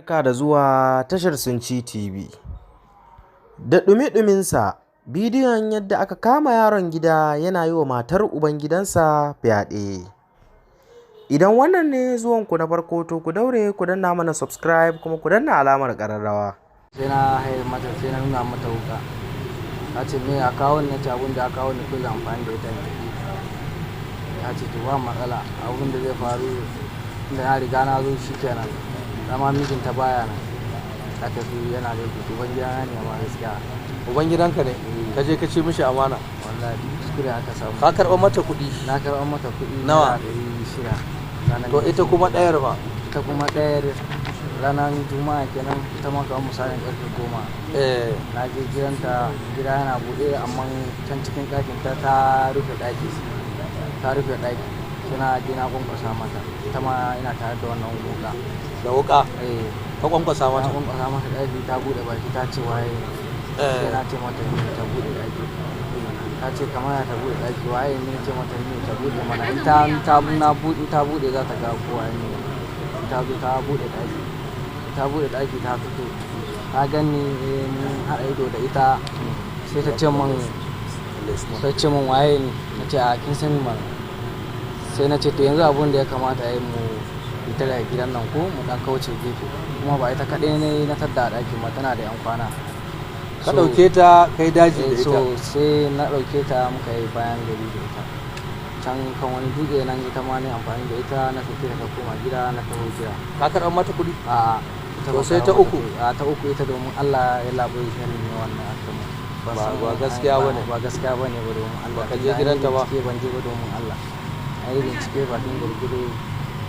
Barka da zuwa tashar Sunci TV. Da ɗumi-ɗuminsa, bidiyon yadda aka kama yaron gida yana yi wa matar ubangidansa fyaɗe. Idan wannan ne zuwanku na farko, to ku daure ku danna mana subscribe kuma ku danna alamar ƙararrawa. Sai na haye mata, sai na nuna mata wuka. Ta ce, "Me a kawo ni?" Na ce, "Abin da aka kawo ni ko zan amfani da ita in tafi." Ta ce, "To, ba matsala, abin da zai faru da na riga na zo shi kenan." Dama mijinta baya nan, ta tafi, yana da uban gidana ne ma gaskiya. Uban gidanka ne? Ka je ka ci mishi amana? Wallahi kuskure aka samu. Ka karɓa mata kuɗi? Na karɓar mata kuɗi. Nawa? 600. To, ita kuma ɗayar ba? Ita kuma ɗayar ranar Juma'a kenan, ita ma kamar misalin karfe 10. Na je gidanta, gida yana buɗe, amma can cikin ɗakin ta ta rufe ɗaki, ta rufe ɗaki. Sai na je na kwankwasa mata, ita ma ina tare da wannan wuka. Da wuka? Eh. Ka kwankwasa Na mata? kwankwasa mata ɗaki, ta buɗe baki, ta ce, "Waye?" Sai na ce mata ni, ta buɗe ɗaki. Ta ce, "Kamar ya ta buɗe ɗaki, waye ne?" Ce mata ni, ta buɗe mana. In ta ta na buɗe, ta buɗe, za ta ga ko waye ne. Ta zo ta buɗe ɗaki, ta buɗe ɗaki, ta fito, ta gani, eh, mun haɗa ido da ita. Sai ta ce min, "Waye ne?" Na ce, "A, kin sani mana." Sai na ce, "To, yanzu abun da ya kamata ya yi, mu fita daga gidan nan ko mu dan kauce gefe." Kuma ba ita kaɗai ne na tadda a ɗakin ma, tana da yan kwana. Ka ɗauke ta kai daji da So ita? sai na ɗauke ta, muka yi bayan gari da ita can kan wani dutse nan. Ita ma ne amfani da ita, na sake ta, ta koma gida, na taho gida. Ka karɓar mata kuɗi? A, ita To, ba sai karɓar ta mata uku? kuɗi. A, ta uku, ita domin Allah ya labai shi ne wannan aka mun. Ban Ba gaskiya bane. Ba gaskiya bane ba, domin Allah. Baka je Tunda an yi gidanta ba? bincike, ban je ba, domin Allah. An yi bincike bakin gurgudu,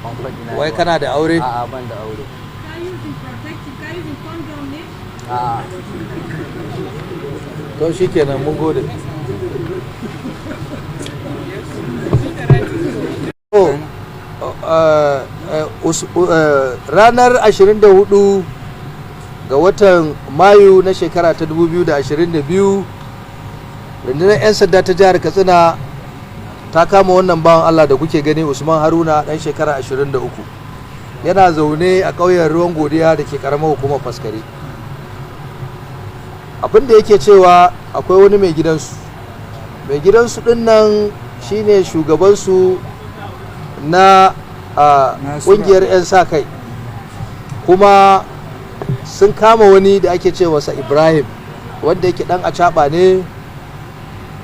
ban faɗi na yi Wai ba. kana da aure? A'a, ban da aure. Ka using protective, ka using condom ne? A'a. To, shikenan, mun gode. To, ranar 24 ga watan Mayu na shekara ta 2022, rundunar 'yan sanda ta jihar Katsina ta kama wannan bawan Allah da kuke gani, Usman Haruna, dan shekara 23, yana zaune a ƙauyen Ruwan Godiya da ke karamar hukumar Faskari. Abin da yake cewa, akwai wani mai gidansu. Mai gidansu din nan shine shugabansu na kungiyar 'yan sa kai, kuma sun kama wani da ake ce masa Ibrahim, wanda yake dan acaba ne,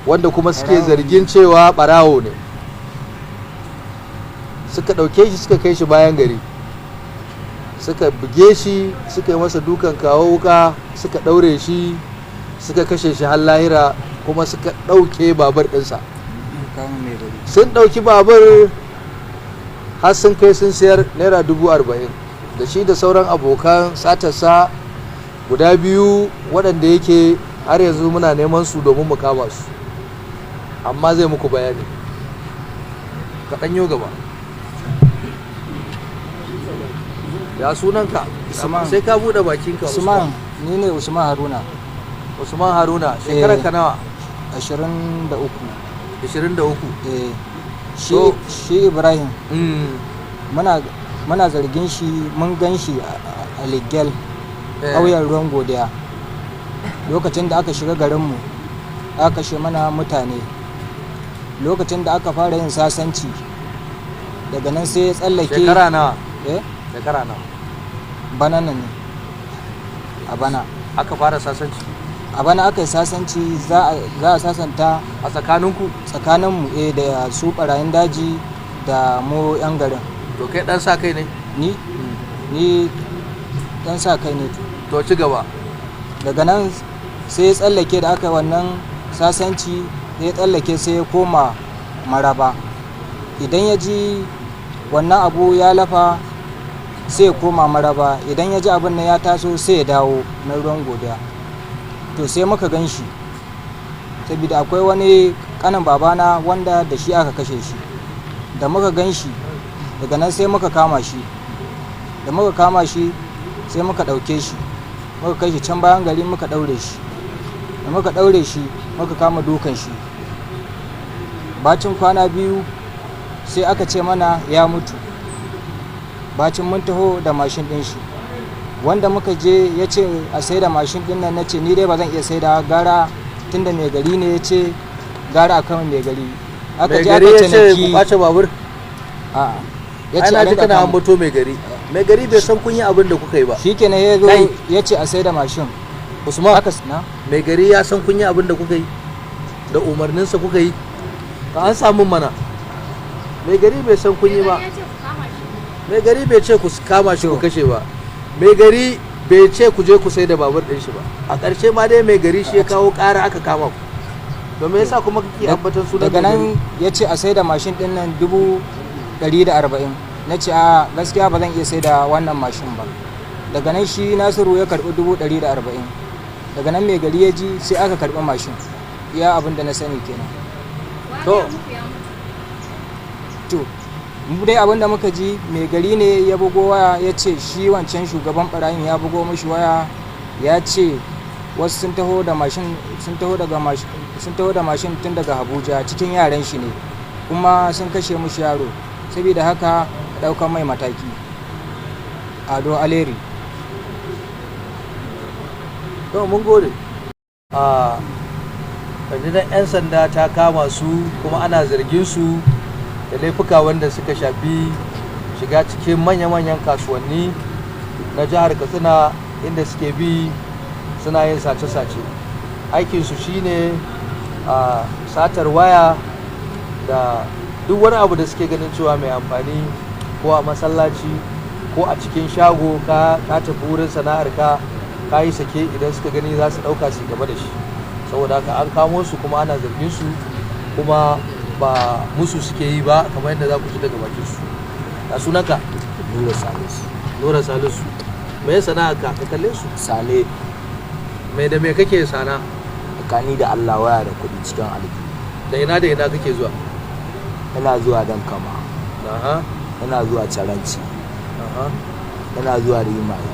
wanda kuma suke zargin cewa barawo ne. Suka ɗauke shi, suka kai shi bayan gari, suka buge shi, suka yi masa dukan kawo wuka, suka ɗaure shi, suka kashe shi har lahira, kuma suka ɗauke babur ɗinsa. Sun ɗauki babur har sun kai sun sayar naira 40,000, da shi da sauran abokan satarsa guda biyu, waɗanda yake har yanzu muna neman su domin mu kama su. Amma zai muku bayani kaɗan. Yau gaba, ya sunanka? Usman. Sai ka buɗe bakinka. Usman, ni ne Usman Haruna. Usman Haruna, shekarar ka nawa? 23. 23? Eh, shi shi Ibrahim, muna zargin shi, mun gan shi a Ligel, ƙauyen Ruwan Godiya, lokacin da aka shiga garinmu aka kashe mana mutane. Lokacin da aka fara yin sasanci, daga nan sai ya tsallake. Shekara nawa? Eh? Shekara nawa? Bana nan ne, a bana. Aka fara sasanci? A bana aka yi sasanci, za a sasanta. A tsakaninku? Tsakaninmu, eh, da su barayin daji da mu 'yan garin. To, kai dan sa kai ne? Ni dan sa kai ne. To, ci gaba. Daga nan sai ya tsallake, da aka yi wannan sasanci sai ya tsallake, sai ya koma Maraba. Idan ya ji wannan abu ya lafa, sai ya koma Maraba. Idan ya ji abin nan ya taso, sai ya dawo na Ruwan Godiya. To, sai muka gan shi, saboda akwai wani kanin babana wanda da shi aka kashe shi. Da muka gan shi, daga nan sai muka kama shi. Da muka kama shi, sai muka ɗauke shi, muka kai shi can bayan gari, muka ɗaure shi. Da muka ɗaure shi, muka kama dukan shi. Bacin kwana 2 sai aka ce mana ya mutu, bacin mun taho da mashin ɗin shi. Wanda muka je ya ce a sai da mashin din nan, na ce ni dai ba zan iya sai da, gara tunda mai gari ne ya ce gara a kan mai gari. Aka Mai je gari aka ya ce ku ciniki. kwace babur? A'a, ya Ai ce na a ji rinka kana kama. ambato mai gari. Mai gari bai san kun yi abin da kuka yi ba. Shikenan, ya zo Kai. ya ce a sai da mashin. Usman, Aka na mai gari ya san kun yi abin da kuka yi? Da umarninsa kuka yi? Ka an samu mana. Mai gari bai san kun yi ba. Ya ce ku kama shi. Mai gari bai ce ku kama shi ku kashe ba. Mai gari bai ce ku je ku sai da babur ɗin shi ba. A ƙarshe ma dai mai gari shi ya kawo ƙara aka kama ku. To me yasa kuma kake ambaton sunan Daga mai nan gari? ya ce a sai da mashin din nan 140,000. Na ce a gaskiya ba zan iya sai da wannan mashin ba. Daga nan shi Nasiru ya karbi 140,000. Daga nan mai gari ya ji, sai aka karbi mashin. Iya abin da na sani kenan. Wa To. ya muku ya mutu? To, mu dai abin da muka ji, mai gari ne ya bugo waya ya ce shi wancan shugaban barayin ya bugo mashi waya, ya ce wasu sun taho da mashin, sun taho daga mashin, sun taho da mashin tun daga Abuja, cikin yaran shi ne, kuma sun kashe mushi yaro, saboda haka a ɗaukar mai mataki. Ado Aleri. To, mun gode. A rundunar 'yan sanda ta kama su, kuma ana zargin su da laifuka wanda suka shafi shiga cikin manya-manyan kasuwanni na jihar Katsina, inda suke bi suna yin sace-sace. Aikinsu shine a satar waya da duk wani abu da suke ganin cewa mai amfani, ko a masallaci ko a cikin shago, ka tafi wurin sana'ar ka, ka yi sake, idan suka gani za su ɗauka su gaba da shi. Saboda haka an kamo su, kuma ana zargin su, kuma ba musu suke yi ba, kamar yadda za ku ji daga bakin su. A sunanka? Nura Salisu. Nura Salisu, me ya sana'a ka? Ka kalle su. Sale. Me da me kake sana? Tsakani da Allah, waya da kuɗi cikin aljihu. Da ina da ina kake zuwa? Ina zuwa Dan Kama. Ina zuwa Caranci. Ina zuwa Rimaye.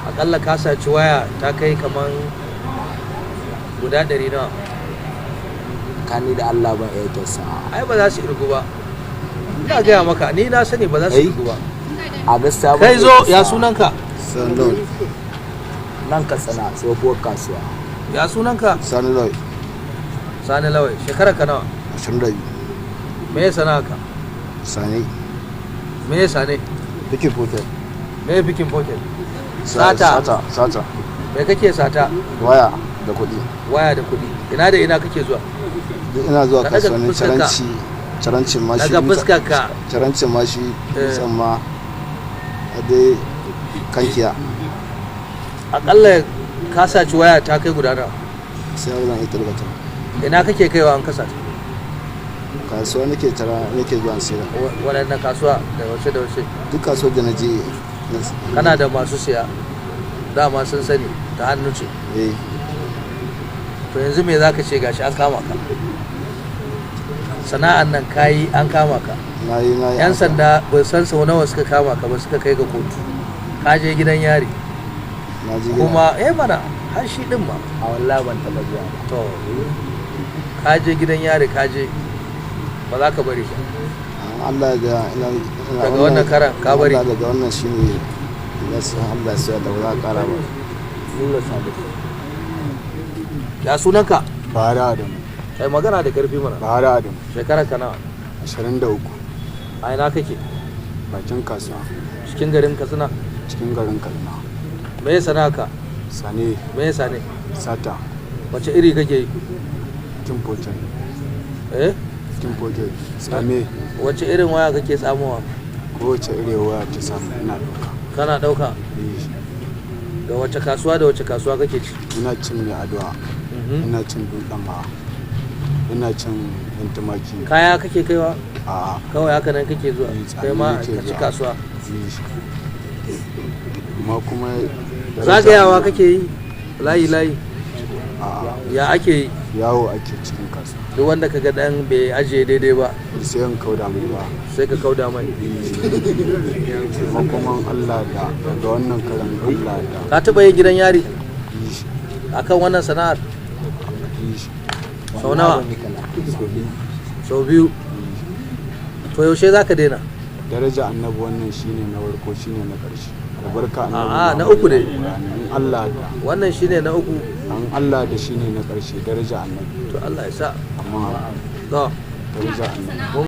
Akalla ka saci waya ta kai kaman guda 100 nawa? Tsakani da Allah, ban iya kyasa. Ai ba za su irgu ba, ina gaya maka, ni na sani ba za su Ai. irgu ba. A gaskiya ban Kai iya zo ya kyasawa. sunanka? Sani. Nan Katsina, tsohuwar kasuwa. Ya sunanka? Sani Lawai. Sani Lawai, shekara ka nawa? 22. Me ya sana'a ka? Sani. Me ya sane? Picking pocket. Me ya picking pocket? Sata. Sata. Sata. Me kake sata? Waya da kuɗi. Waya da kuɗi. Ina da ina kake zuwa? Duk ina zuwa Ka daga kasuwannin fuskarka. Caranci. Carancin ma shi. Daga fuskarka. Carancin ma shi. Eh. Dutsen ma. A dai kankiya. Akalla ka saci waya ta kai guda nawa? Sai zan iya tarkata. Ina kake kaiwa an ka sata? Kasuwa nake tara, nake zuwa in sayar. Waɗannan kasuwa, da wace da wace? Duk kasuwar da na je. Kana da masu siya dama, sun sani ta hannu ce? Eh. To, yanzu me zaka ce, gashi an kama ka, sana'an nan kayi, an kama ka? Na yi, na yi. Yan sanda ba san sau nawa suka kama ka ba, suka kai ga kotu, ka je gidan yari. Na je gida. Kuma eh mana har shi din ma. A wallahi ban taɓa zuwa ba. To, ka je gidan yari, ka je, ba za ka bari ba? Allah da ina Daga wannan karan ka bari? Allah, daga wannan shine na san Allah sai da ba za a kara ba. Nura Salisu. Ya sunanka? Bahari Adamu. Kai magana da karfi mana. Bahari Adamu. Shekara ka nawa? 23. A ina kake? Bakin kasuwa. Cikin garin Katsina? Cikin garin Kaduna. Me ya sana'a ka? Sane. Me ya sane? Sata. Wace iri kake yi? Kin pocket. Eh? Kin pocket. Same. Wace irin waya kake samuwa? Kowace irin waya ta samu ina ɗauka. Kana ɗauka? Eh. Da wace kasuwa da wace kasuwa kake ci? Ina cin Mai Addu'a. Ina cin Dutsen Ma. Ina cin Yan Tumaki. Kaya kake kaiwa? A'a. Kawai haka nan kake zuwa? Eh, kai ma nake ka ci zuwa. kasuwa? Eh. Amma kuma Zagayawa kake yi layi layi? A'a. Ya ake yi? Yawo ake cikin kasuwa. Duk wanda ka ga dan bai ajiye daidai ba? Sai in kauda mai ba. Sai ka kauda mai. Makoman Allah da daga wannan karan Allah da. Ka taɓa yin gidan yari akan wannan sana'ar? Sau nawa? Sau biyu. To, yaushe za ka daina? Daraja Annabi, wannan shine na farko, shine na ƙarshe. Albarka annabi A'a, na Muhammad uku ne. In Allah da Wannan shine na uku. An Allah da shine na ƙarshe, daraja annabi. To, Allah ya sa. Amma To. daraja annabi.